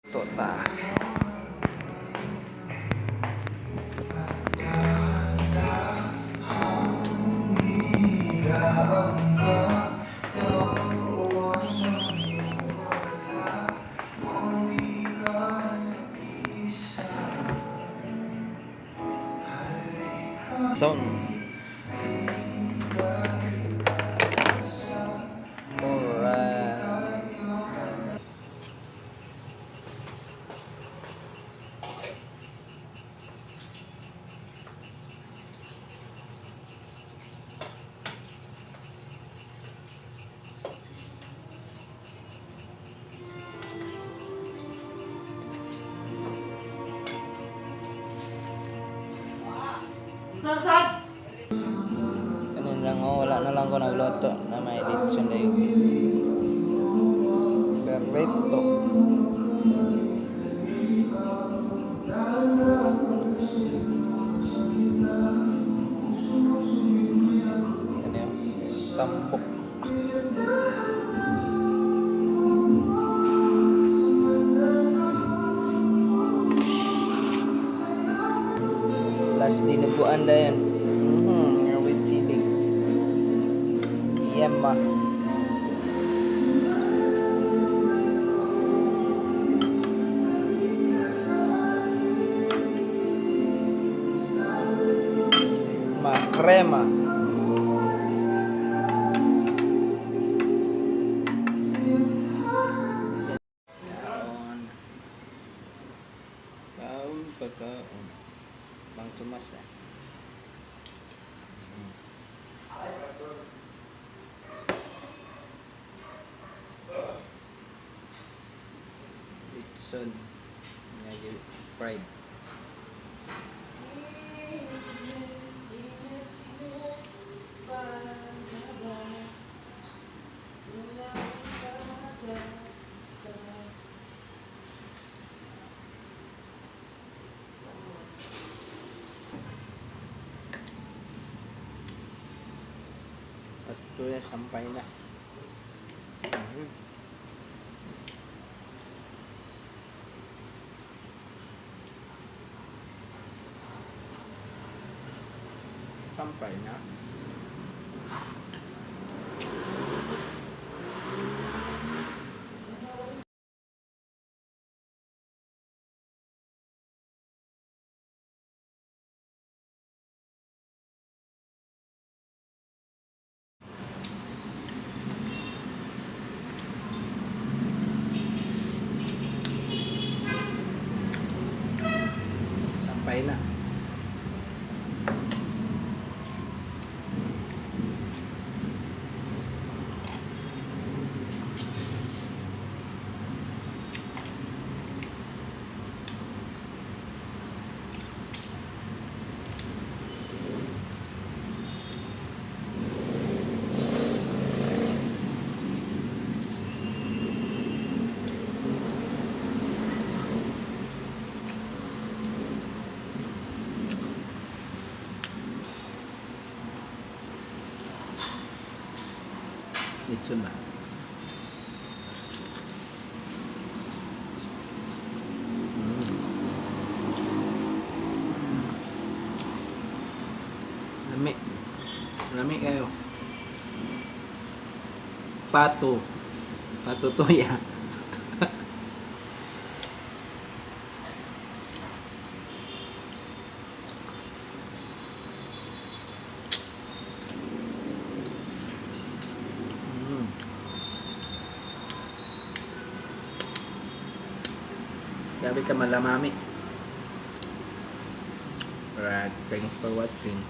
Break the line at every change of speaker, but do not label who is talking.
Tota. Sound. Alright. Kanin lang oh, wala na lang ko nagluto na may litson dayo. Perfecto. Ano yun? Tambok. Plus dinuguan dayon. With sili. Yema. Makrema. Kaon. Kaon pagkaon. Bang Tomas eh. Litson nga fried. Patuloy sampay na. Sampay na. Sampay na. Litson ba? Lami. Lami kayo. Pato. Pato toya. Grabe ka malamami. Alright, thanks for watching.